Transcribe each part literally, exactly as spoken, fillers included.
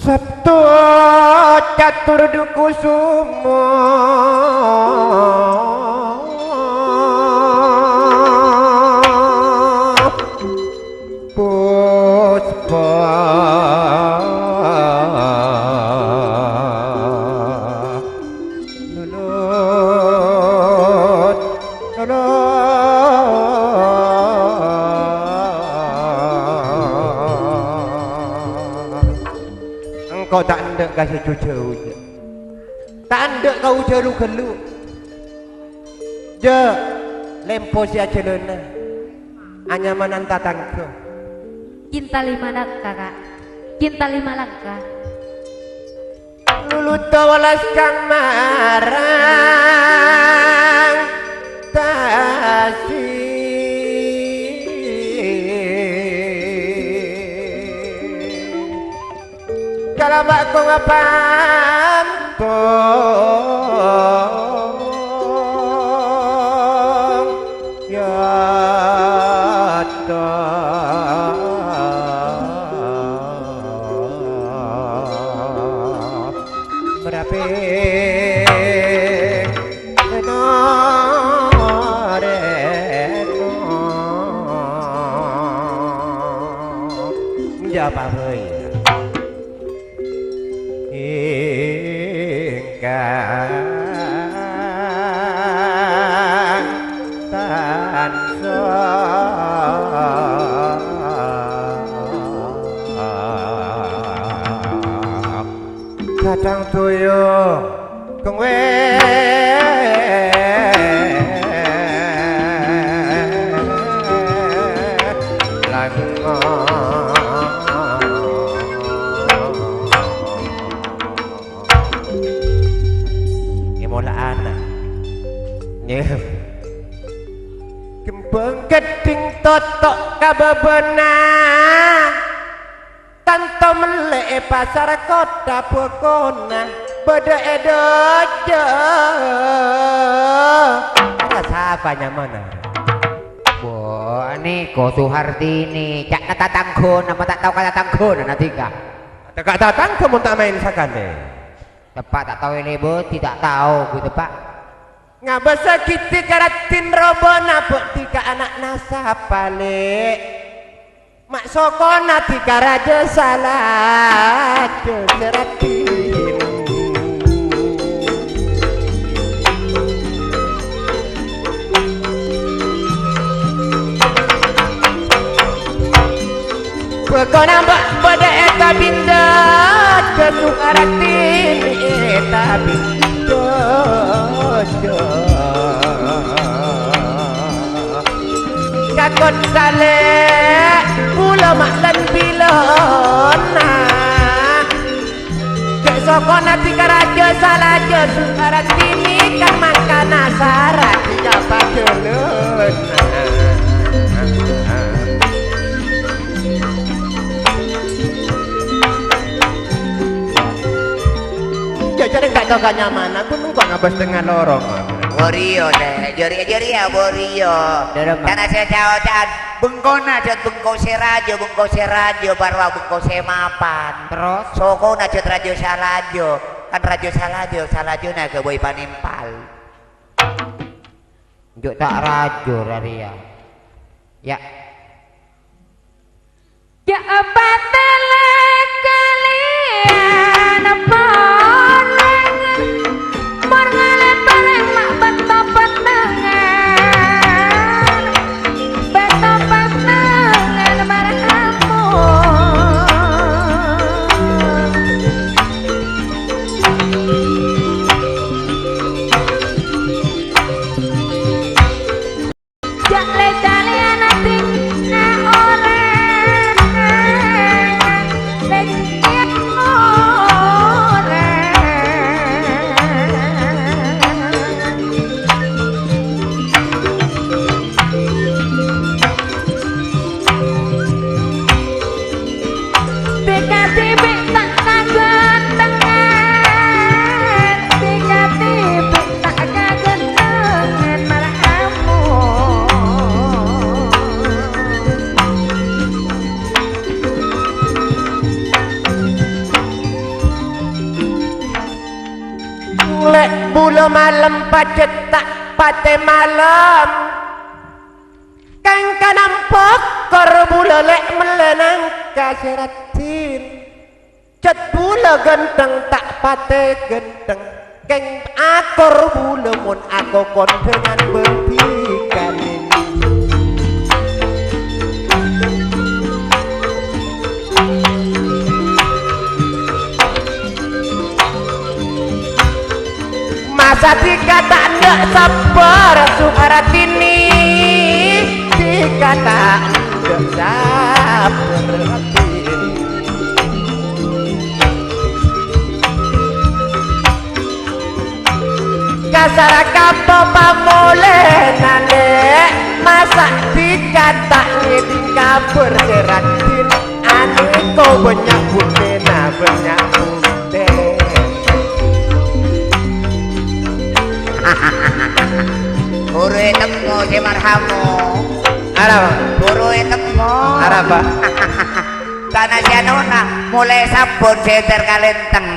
Sabto catur dukusumo. Puspa. Lulus, lulus. Engko' ta' endâ' ka sè jhujhâuja. Ta' endâ' ka ojhâru ghâllu. Jhâ', lempo sè ajhâlâna. Anyamanan tatangghâ. Cinta lima langkah, Kak. Cinta lima langkah. Lulu tolas kang marang tasi. Kalabak kong apantong yata. Merapi reno reno. Japa bhâi. Ingkang tansah kadang tuyung kengwe lango. È mola'ana. Ngghi. Kembang ghâddhing toto' ka bâbâna. Tanto mellè è pasar kottha bhâkona bâdâ è dâjâ. Ka sapa nyamana? Wah, nèko Suhartini, ca'na tatangghâna, ma' ta' tao ka tatangghâna, Nadika. Teka' tatangghâ mon ta' maèn sakalè. Teppa' ta' tao èlebâti, ta' tao ghu teppa'. Ngabâsaghi ka raddhin robâna bâ'dhi ka ana'na sapa, Lè'? Ma' sokona dhi ka rajâ Salajâ sè raddhin. Bhâkona bâ-, bâdâ è Tabinda, jhâ' sukarati è Tabinda, jhâ'. Kakon salè', kaulâ ma' lan bilâna. Cè' sokona dhi ka rajâ Salajâ, sukarati kan mangkana sara dhi ka pagghâlâna. Jhâ' jhâreng ta' tao ka nyamana, ghun engko' ngabâs tengnga lorong. Bhâriyo, Lè'. Jhâriyâ, jhâriyâ, bhâriyo. Dâremma. Tana sè caoca'an. Bengkona jhât bengko sè rajâ, bengko sè rajâ, parowa bengko sè mapan. Terros? Sokona jhât rajâ Salajâ, kan rajâ Salajâ, Salajâna ghâbây panèmpal. Jhâ' ta' rajâ rarèya. Ya. Jhâ' patèlè kalèyan polè, mon ngalè palèng ma' bâto pettengngan, bâto pettengngan marhamu. Jhâ' lè-calèyan ating orèng, lè-calèyan orèng. Dikadibi' ta' kagantengan, dikadibi' ta' kagantengan, marhamu. Bulâ malem pajhât ta' patè malem. Kèng kanampa kor bulâ lè' mellè nangka sè raddhin. Cèt bulâ ghântheng ta' patè ghântheng. Kèng akor bulâ mon akokon dengan bhâdhi kalèna. Masa dhika ta' endâ' sabbhâr, Suhardini, dhika ta' endâ' sabbhâr, Suhardini. Kasara kapo pamolèna, Lè', masa dhika ta' ngèdhing kabhâr sè raddhin. Anèko bânnya' buktèna, bânnya' buktè. Buru ètemmo sè marhamo. Arapa? Buru ètemmo. Arapa? Kana sè anona, molaè sabbhân sèter kalèntèng.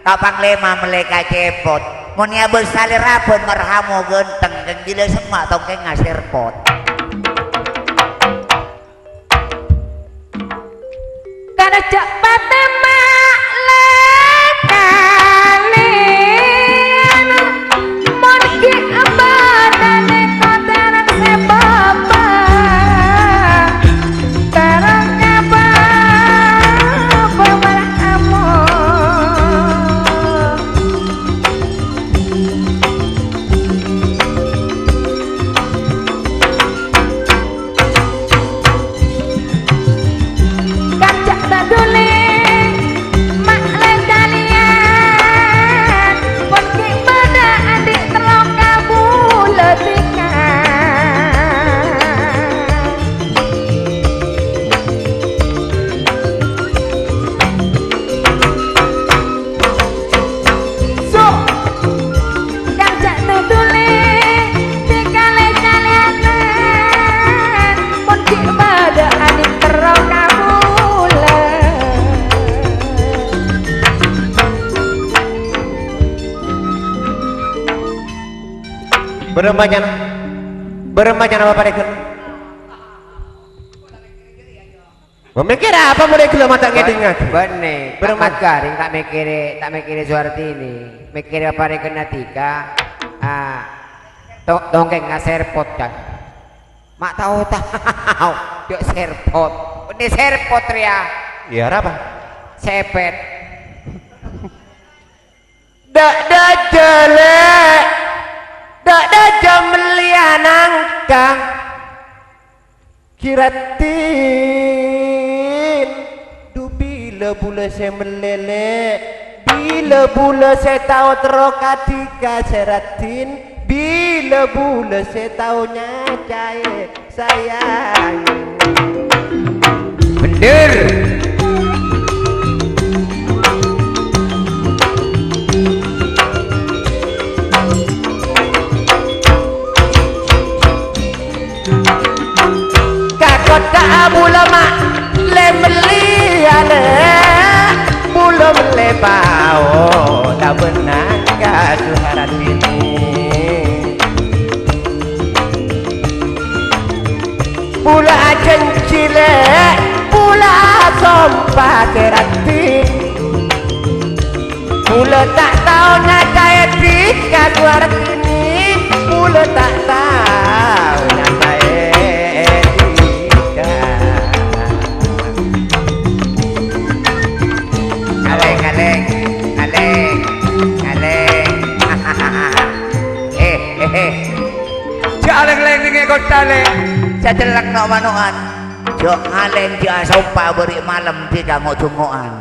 Ka Panglèma mellè ka cèpot. Mon èabâs salèrabân marhamo ghântheng, kèng gilâ semma' tongkèngnga sèrpot. Karja patè ma'lè kalèyan, mon ghi' abâdâna kodarang sè bâbâ, terro nyapa pamala'a amo. Karja ta' dhuli, ma' lè-kalèyan, mon ghi' bâdâ andi' tello kabulâ dhika. Sok, karja ta' dhuli, dhika lè-kalèyan, mon ghi' bâdâ andi' terro kabulâ. Bârâmma nyana, bârâmma nyana Bapa' Règhâl? Mèkkèrè apa mon è ghellâ' ma' ta' ngèdhingngaghi? Bânnè, Bârâmma? Ta' maghâring, ta' mèkkèrè, ta' mèkkèrè Suhardini. Mèkkèrè Bapa' Règhâl dhika, ah, to-, tongkèngnga sèrpot, kan? Ma' tao-tao, jhâ' sèrpot. Bânnè sèrpot rèya. Iyâ, arapa? Sèpèt. Dâ', dâjâ, Lè'. Dâ', dâjâ mellèya nangka. Ghi' raddhin, dhu bilâ bulâ sè mellè, Lè'? Bilâ bulâ sè tao terro ka dhika sè raddhin? Bilâ bulâ sè tao nyacaè sayang? Bhender. Ka kottha bulâ ma'lè mellèya, Lè', bulâ mellè pao, tabânnang ka Suhardini. Bulâ ajhânjhi, Lè', bulâ asompa sè raddhin. Bulâ ta' tao nyacaè dhika Suhardini, bulâ ta' tao nyacaè dhika. Ngalèng, ngalèng, ngalèng, ngalèng. Eh, eh, eh. Jhâ' lèng-lèngè kottha, Lè'. Jhâ' cellèng no'-mano'an. Jhâ' ngalèng, jhâ' asompa bâri' malem dhika ngo'-dhungo'an.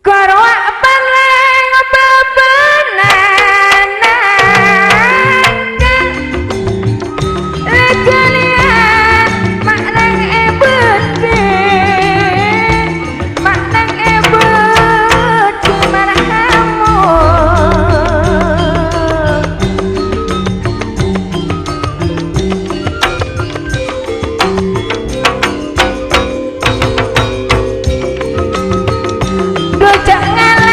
Korowa palèng bâbâna nangka. Lè-kalèyan ma' neng è budi, ma' neng è budi marhamo. Dhu jhâ' ngalèng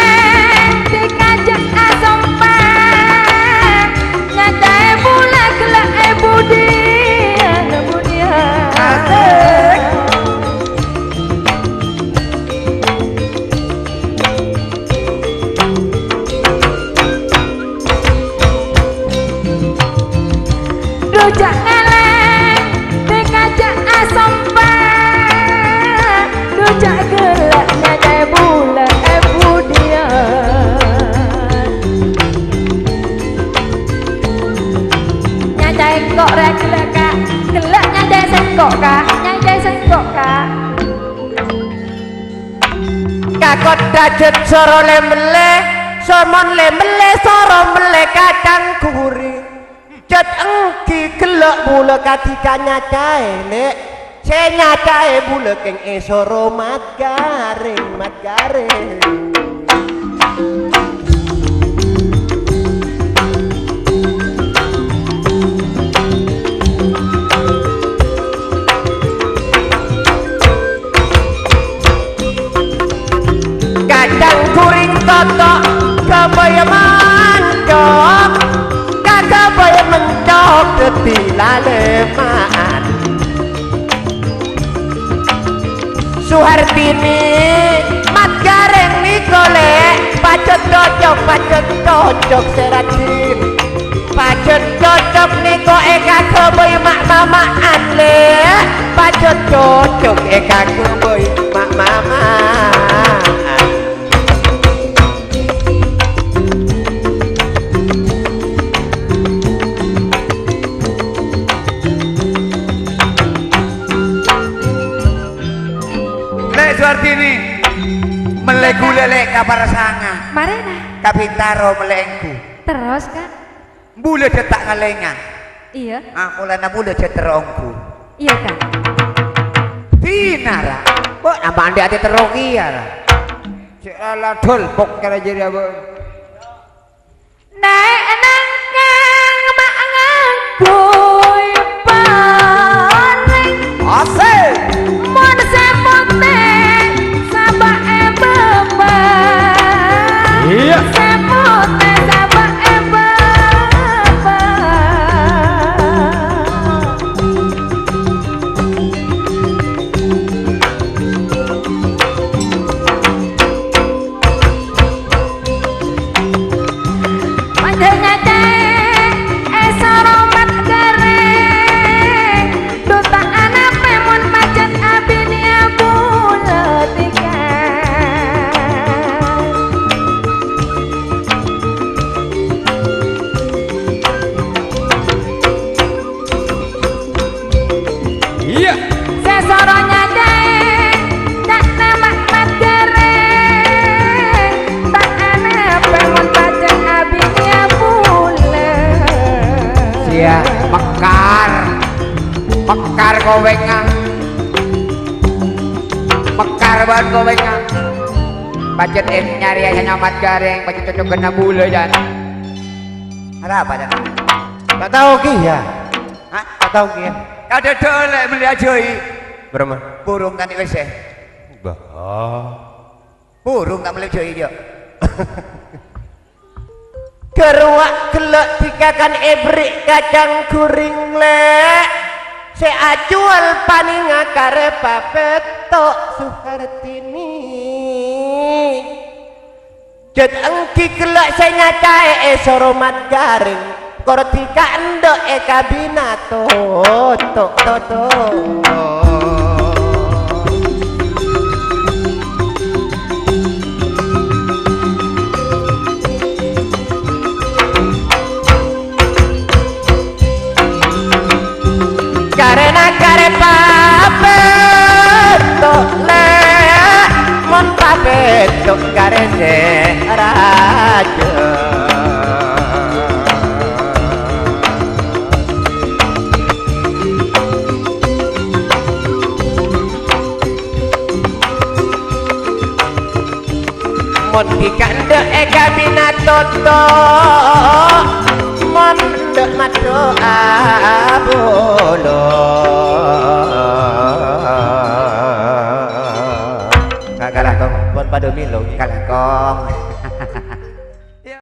Kak, nyai jhâ' sengko', Kak. Ka kottha jhât soro lè-mellè, somon lè-mellè soro mellè kacang ghuring. Jhât èngghi ghellâ' bulâ kadhi ka nyaca'è, Lè'. Sè nyaca'è bulâ kèng èsoro Mat Garèng, Mat Garèng. Kacang ghuring toto', ghâbây mancok. Ka ghâbây mancok dhâddhi lalèma'an. Suhartini, Mat Garèng nèko, Lè', pajhât cocok, pajhât cocok sè rajin. Pajhât cocok nèko èkaghâbây ma'-mama'an, Lè'. Pajhât cocok èkaghâbây ma'-mama'an. Lè' Suhartini, mellè ghulâ, Lè', ka Parsanga. Marèna. Ka Bintaro mellè èngghu. Terros, Kak? Bulâ jhâ' ta' ngallènga. Iyâ. Ah, polana bulâ jhâ' terro èngghu. Iyâ, Kak. Dinara. Kok napa andhi' ati terro kèya, ra? Cè' la dol pok kèra jârèya, Bu. Naè' nangkèng ma' ngangghuy parèng. Asik. Mon sè potè sabâ' è bâbâ. Iyâ. Sè potè sabâ' è bâbâ. Padâ nyaca'è èsoro Mat Garèng. Dhu ta' anapè mon pajhât abinèya bulâ dhika. Iyâ. Sè soro nyaca'è, ca'na Mat Garèng. Ta' anapè mon pajhât abinèya bulâ. Sia, mekar. Mekar kowèngnga. Mekar bân kowèngnga. Pajhât ènyarèya nyama Mat Garèng, pajhât cocogghâna bulâ, Jan. Arapa, Jan? Ta' tao kèya. Hah? Ta' tao kèya. Kadhâddhâ Lè' mellèya jhâi. Bârâmma? Burung kan wis, eh. Bah. Burung ta' mellè jhâi, yâ. Ghâruwa' ghellâ' dhika kan èberri' kacang ghuring, Lè'. Sè ajhuwâl panènga karè papètto' Suhartini. Jhât èngghi ghellâ' sè nyaca'è èsoro Mat Garèng, kor dhika endâ' èkabina toto', toto'. Karena karè papètto', Lè', mon papètto' karè sè rajâ. Mon dhika endâ' èkabina toto', mon endâ' maddhu abulâ. Kakala kong, pon padâ milo, kakala kong.